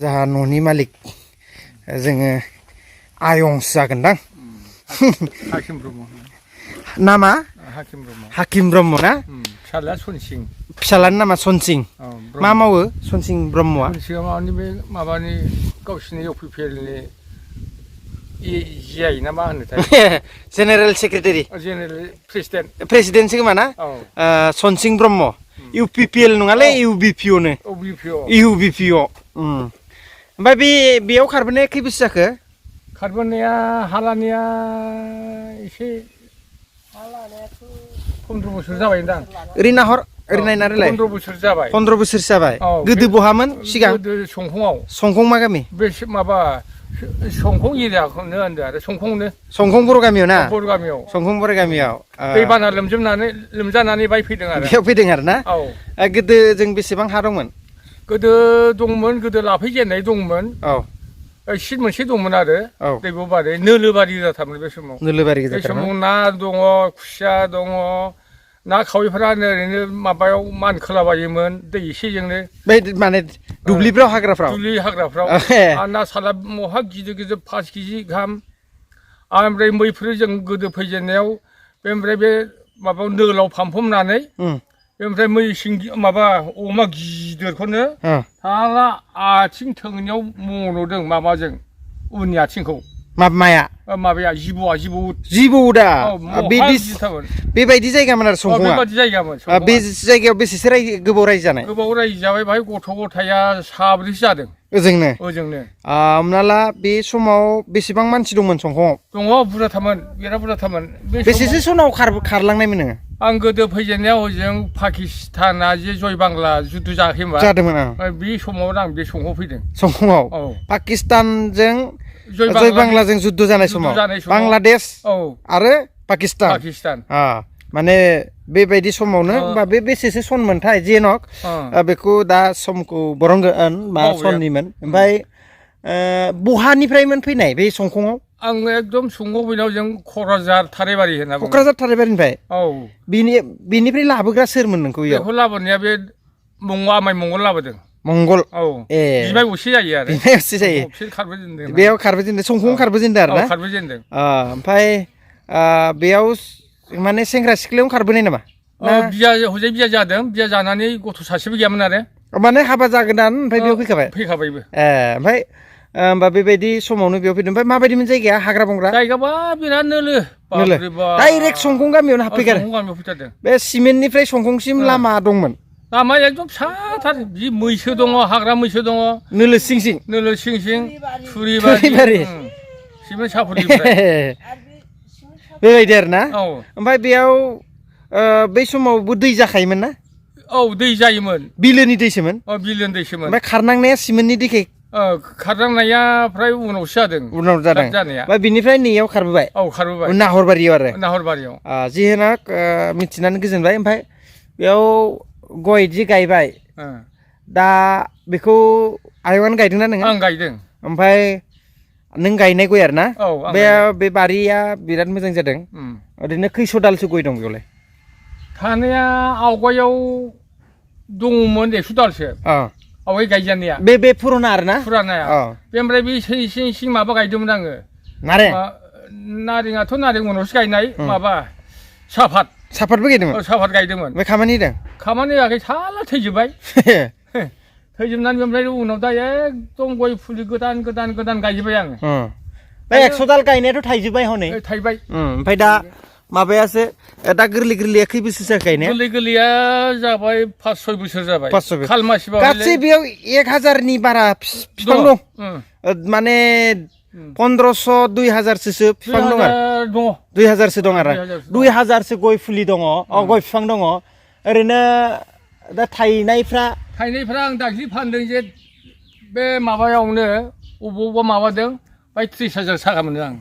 जाहा न'नि मालिक जोङो आयंस जागोनदां हाकिम ब्रह्म नामा हाकिम ब्रह्म ना फिसाला सनसिं फिसालानि नामा सनसिं मा मावो सनसिं ब्रह्मआ सनसिंआ माबानि बे माबानि गावसिनि इउपिपिएलनि जिआइ ना मा होनोथाय जेनेरेल सेक्रेटारि जेनेरेल प्रेसिडेन्टसो खोमा ना सनसिं ब्रह्म इउपिपिएल नङालै इउबिपिअ नो इउबिपिअ ओमफ्राय बेयाव खारबोनाया खै बोसोर जाखो खारबोनाया हालानिया एसे 15 बोसोर जाबायदां ओरैनो नायनानैलाय 15 बोसोर जाबाय 15 बोसोरसो जाबाय गोदो बहामोन सिगां गोदो संखंआव संखं मा गामि बे माबा संखं एरियाखौनो होनदो आरो संखं बर' गामियाव ना बर' गामियाव संखं बर' गामियाव दैबाना लोमजानानै बाय फैदों आरो बेयाव फैदों आरो ना गोदो जों बेसेबां हा दंमोन गोदो दंमोन गोदो लाफैजेननाय दंमोन सिट मोनसे दंमोन आरो दैब'बारि नोलोबारि जाथारमोन बे समाव बे समाव ना दङ खुसिया दङ ना खावैफोरानो ओरैनो माबायाव मानखोलाबायोमोन दै एसेजोंनो बै माने दुब्लिफ्राव हाग्राफ्राव आरो ना साला महा गिदिर गिदिर 5 केजि गाहाम ओमफ्राय मैफोर जों गोदो फैजेननायाव ओमफ्राय बे माबायाव नोलाव फानफबनानै ओमफ्राय मै सिंगि माबा अमा गिदिरखौनो साला आथिं थोंनैयाव मन'दों माबाजों उननि आथिंखौ माबाया जिबौ दा बेबायदि जायगामोन आरो संखंआ बेबायदि जायगामोन बे जायगायाव बेसेसो गोबाव रायजो जानाय बाहाय गथ' गथाया 7 जादों ओजोंनो हमना ला बे समाव बेसेबां मानसि दंमोन संखंआव दङ बुरजाथारमोन बिराद बुरजाथारमोन बेसेसो सनाव खारलांनायमोन नोङो आं गोदो फैजेननायाव हजों पाकिस्ताना जे जय बांला जुद्ध जायाखैमोन जादोंमोन बे समाव आं बे संखंआव फैदों संखंआव पाकिस्तानजों जय बांलाजों जुद्ध जानाय समाव बांलादेश आरो पाकिस्तान माने बेबायदि समावनो बा बे बेसेसो सनमोनथाय जेनक बेखौ दा समखौ बरंगोन मा सननिमोन ओमफ्राय बहानिफ्रायमोन फैनाय बे संखंआव आं एकदम संखंआव फैनायाव जों क'क्राझार थाराइबारि होनना बुङो क'क्राझार थाराइबारिनिफ्राय बिनिफ्राय लाबोग्रा सोरमोन नोंखौ बेखौ लाबोनाया बे आमाय मंगल लाबोदों मंगल बिमाय असे जायो आरो बिमाय असे जायो बेयाव खारबोजेनदों संखंआव खारबोजेनदों आरो ना खारबोजेनदों ओमफ्राय बेयाव माने सेंग्रा सिख्लायाव खारबोनाय नामा हजै बिया जादों बिया जानानै गथ' सासेबो गैयामोन आरो माने हाबा जागोदान ओमफ्राय बेयाव फैखाबायबो ओमफ्राय होमबा बेबायदि समावनो बेयाव फैदों ओमफ्राय माबायदिमोन जायगाया हाग्रा बंग्रा जायगाबा बिराद नोलो डाइरेक्ट संखं गामियावनो हाबफैगारो बे सिमेन्टनिफ्राय संखंसिम लामा दंमोन लामाया एकदम फिसाथार जि मैसो दङ हाग्रा मैसो दङ नोलो सिं सिं थुरिबारि सिमेन्ट सापरिनिफ्राय बेबायदि आरो ना ओमफ्राय बेयाव बै समावबो दै जाखायोमोन ना दै जायोमोन बिलोनि दैसोमोन ओमफ्राय खारनांनाया सिमेन्टनि दैखै खारनांनाया फ्राय उनावसो जादों जानाया ओमफ्य बिनिफ्राय नैयाव खारबोबाय नाहरबारियाव जिहेनाक मिथिनानै गोजोनबाय ओमफ्राय बेयाव गय इदि गायबाय दा बेखौ आयंआनो गायदोंना नोङो आं गायदों ओमफ्राय नों गायनाय गय आरो ना बे बारिया बिराद मोजां जादों ओरैनो खैस' दालसो गय दं बेयावलाय थानाया आवगायाव दङमोन 100 दालसो आवगाय गायजानाया बे फुराना आरो ना फुरानाया ओमफ्राय बे सिं माबा गायदोंमोन आङो नारेङाथ' नारें उनावसो गायनाय माबा साफातबो गायदोंमोन साफात गायदोंमोन बे खामानि होआखै साला थैजोबबाय थैजोबनानै ओमफ्राय उनाव दा एकदम गय फुलि गोदान गायजोब्बाय आङो बे 100 दाल गायनायाथ' थाइजोब्बाय हनै थाइबाय ओमफ्राय दा माबायासो दा गोरलैया खै बोसोरसो गायनाया गोरलैया जाबाय 5-6 बोसोर जाबाय खालमासिबा गासै बेयाव 1000नि बारा बिफां दं माने 1500-2000सो बिफां दं आरो 2000सो दं आरो 2000सो गय फुलि दङ गय बिफां दङ ओरैनो दा थाइनायफ्रा आं दाख्लि फानदों जे बे माबायावनो अबावबा माबादों बाय 30,000 थाखा मोनो आं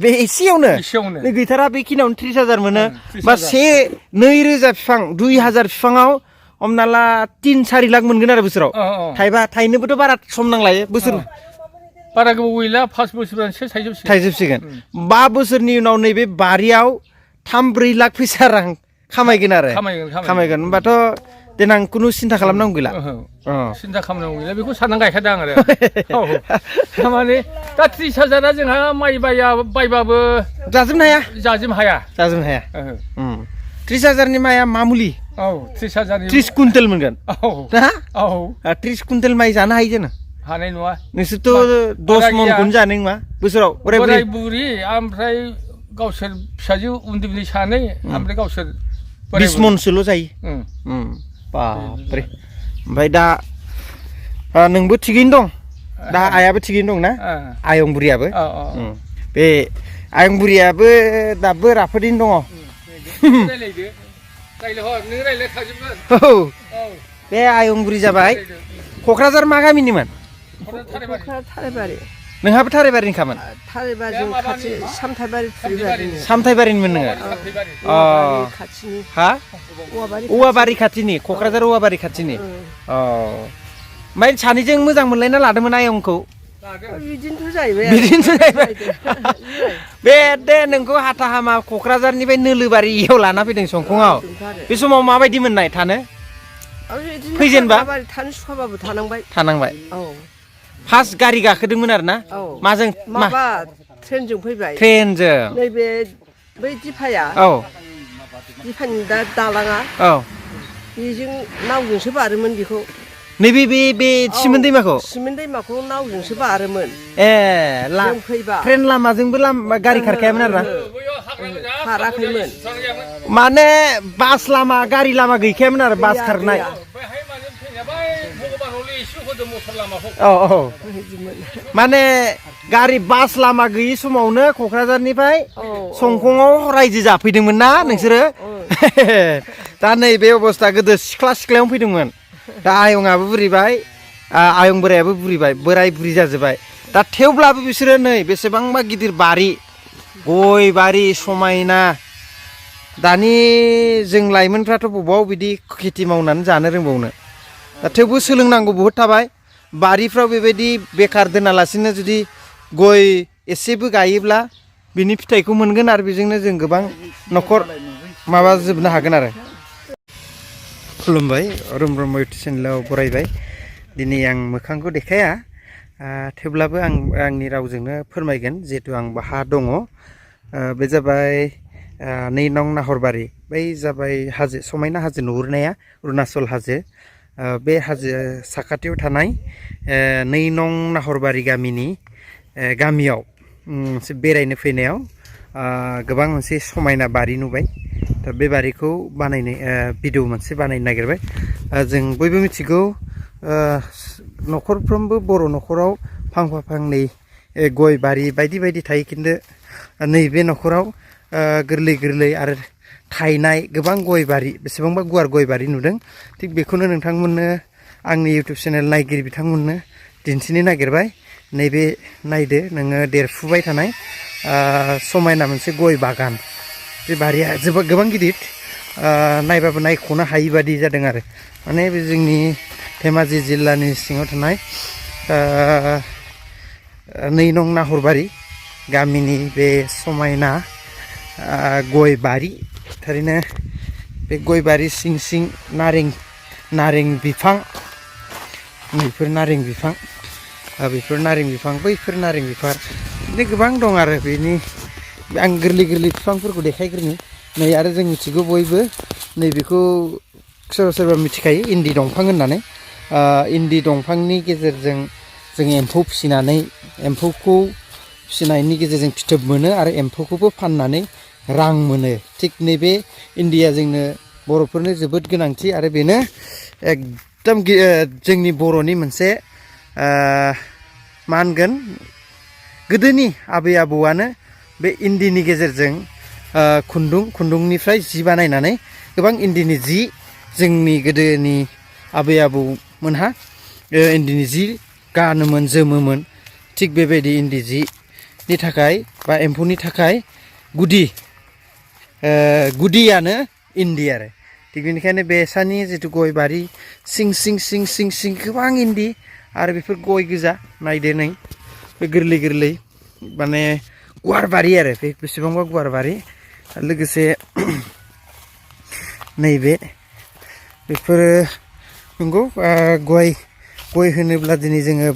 बे एसेयावनो गैथारा बेखिनियावनो 30,000 मोनो बा 2,000 बिफां 2000 बिफाङाव हमना ला 3-4 लाख मोनगोन आरो बोसोराव थाइनोबोथ' बारा सम नांलायो बोसोर बारा गोबाव गैला 5 बोसोरानोसो थाइजोबसिगोन 5 बोसोरनि उनाव नैबे बारियाव 3-4 लाख फैसा रां खामायगोन आरो होमबाथ' देनां कुनु सिन्था खालामनांगौ गैला सिन्था खालामनांगौ गैला बेखौ साननानै गायखादों आं आरो थारमाने दा 30,000 जोंहा माइ बायबाबो जाजोबनो हाया 30,000 नि माइया मामुलि 30,000 30 कुइन्टेल मोनगोन ना 30 कुइन्टेल माइ जानो हायो जों हानाय नङा नोंसोरथ' 10 मनखौनो जानाय नङा बोसोराव बोराय बुरि ओमफ्राय गावसोर फिसाजो उन्दै उन्दै सानै ओमफ्राय गावसोर 20 मनसोल' जायो बापरे ओमफ्राय दा नोंबो थिगैनो दं दा आयाबो थिगैनो दं ना आयं बुरियाबो बे आयं बुरियाबो दाबो राफोदैनो दङ बे आयं बुरि जाबाय क'क्राझार मा गामिनिमोन नोंहाबो थारायबारिनिखामोन सामथायबारिनिमोन नोङो हा औवाबारि खाथिनि क'क्राझार औवाबारि खाथिनि ओमफ्राय सानैजों मोजां मोनलायना लादोंमोन आयंखौ बिदिनोथ' जाहैबाय बे दे नोंखौ हाथा हामा क'क्राझारनिफ्राय नोलोबारियाव लाना फैदों संखङाव बे समाव माबायदि मोननाय थानो फैजेनबा थानो सुखाबाबो थानांबाय फार्स्ट गारि गाखोदोंमोन आरो ना माजों माबा ट्रेनजों फैबाय ट्रेनजों नैबे बै दिफाया दिफानि दा दालाङा बेजों नावजोंसो बारोमोन बेखौ नैबे बे सिमोन दैमाखौ नावजोंसो बारोमोन जों फैबा ट्रेन लामाजोंबो गारि खारखायामोन आरो ना खाराखैमोन माने बास लामा गारि लामा गैखायामोन आरो बास खारनाय माने गारि बास लामा गैयि समावनो क'क्राझारनिफ्राय संखङाव रायजो जाफैदोंमोन ना नोंसोरो दा नैबे अबस्था गोदो सिख्लायावनो फैदोंमोन दा आयंआबो बुरिबाय आयं बोरायाबो बुरिबाय बोराय बुरि जाजोब्बाय दा थेवब्लाबो बिसोरो नै बेसेबांबा गिदिर बारि गय बारि समायना दानि जों लाइमोनफ्राथ' बबाव बिदि खेथि मावनानै जानो रोंबावनो दा थेवबो सोलोंनांगौ बहुद थाबाय बारिफ्राव बेबायदि बेकार दोनालासिनो जुदि गय एसेबो गायोब्ला बिनि फिथाइखौ मोनगोन आरो बेजोंनो जों गोबां न'खर माबाजोबनो हागोन आरो खुलुमबाय रुम इउटुब चेनेलाव बरायबाय दिनै आं मोखांखौ देखाया थेवब्लाबो आंनि रावजोंनो फोरमायगोन जिहेतु आं बाहा दङ बे जाबाय 2 नं नाहरबारि बै जाबाय हाजो समायना हाजो नुहुरनाया अरुणाचल हाजो बे हाजो साखाथियाव थानाय 2 नं नाहरबारि गामियाव बेरायनो फैनायाव गोबां मोनसे समायना बारि नुबाय दा बे बारिखौ बानायनो भिडिअ मोनसे बानायनो नागिरबाय जों बयबो मिथिगौ न'खरफ्रोमबो बर' न'खराव फांफा फांनै गय बारि बायदि थायो खिन्थु नैबे न'खराव गोरलै आरो थायनाय गोबां गय बारि बेसेबांबा गुवार गय बारि नुदों थिग बेखौनो नोंथांमोननो आंनि इउटुब चेनेल नायगिरि बिथांमोननो दिन्थिनो नागिरबाय नैबे नायदो नोङो देरफुबाय थानाय समायना मोनसे गय बागान बे बारिया गोबां गिदिर नायबाबो नायख'नो हायि बादि जादों आरो माने बे जोंनि धेमाजि जिल्लानि सिङाव थानाय 2 नं नाहरबारि गामिनि बे समायना गय बारि थारैनो बे गय बारि सिं नारें बिफां बेफोर नारें बिफां बैफोर नारें बिफां बिदिनो गोबां दं आरो बेनि आं गोरलै बिफांफोरखौ देखायग्रोनि नै आरो जों मिथिगौ बयबो नैबेखौ सोरबा मिथिखायो इन्दि दंफां होननानै इन्दि दंफांनि गेजेरजों जों एम्फौ फिसिनायनि गेजेरजों फिथोब मोनो आरो एम्फौखौबो फाननानै रां मोनो थिग नैबे इन्दिया जोंनो बर'फोरनो जोबोद गोनांथि आरो बेनो एकदम जोंनि बर'नि मोनसे मा होनगोन गोदोनि आबै आबौआनो बे इन्दिनि गेजेरजों खुन्दुंनिफ्राय जि बानायनानै गोबां इन्दिनि जि जोंनि गोदोनि आबै आबौमोनहा इन्दिनि जि गानोमोन जोमोमोन थिग बेबायदि इन्दि जिनि थाखाय बा एम्फौनि थाखाय गुदियानो इन्दि आरो थिग बेनिखायनो बेसानि जिथु गय बारि सिं गोबां इन्दि आरो बेफोर गय गोजा नायदो नै बे गोरलै माने गुवार बारि आरो बे बेसेबांबा गुवार बारि लोगोसे नैबे बेफोरो नंगौ गय होनोब्ला दिनै जोङो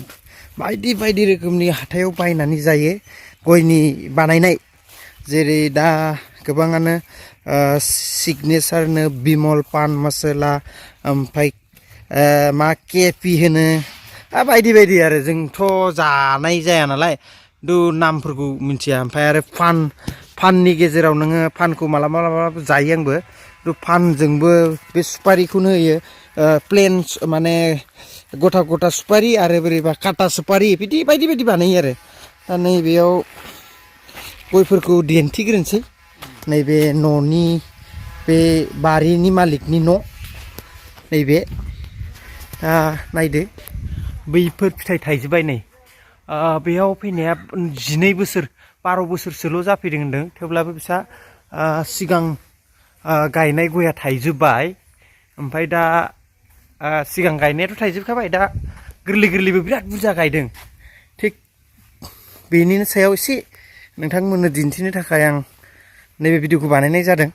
बायदि बायदि रोखोमनि हाथायाव बायनानै जायो गयनि बानायनाय जेरै दा गोबाङानो सिगनेसारनो बिमल पान मसला ओमफ्राय मा केपि होनो बायदि बायदि आरो जोंथ' जानाय जाया नालाय खिन्थु नामफोरखौ मिथिया ओमफ्राय आरो फाननि गेजेराव नोङो फानखौ मालाबा मालाबा जायो आंबो खिन्थु फानजोंबो बे सुपारिखौनो होयो प्लेन माने गथा गथा सुपारि आरो बोरैबा काटा सुपारि बिदि बायदि बायदि बानायो आरो दा नैबेयाव गयफोरखौ दिन्थिग्रोनोसै नैबे न'नि बे बारिनि मालिकनि न' नैबे दा नायदो बैफोर फिथाइ थाइजोब्बाय नै बेयाव फैनाया 12 बोसोर 12 बोसोरसोल' जाफैदों होनदों थेवब्लाबो बिसा सिगां गायनाय गया थाइजोब्बाय ओमफ्राय दा सिगां गायनायाथ' थाइजोबखाबाय दा गोरलै गोरलैबो बिराद बुरजा गायदों थिग बेनिनो सायाव एसे नोंथांमोननो दिन्थिनो थाखाय आं नैबे भिडिअखौ बानायनाय जादों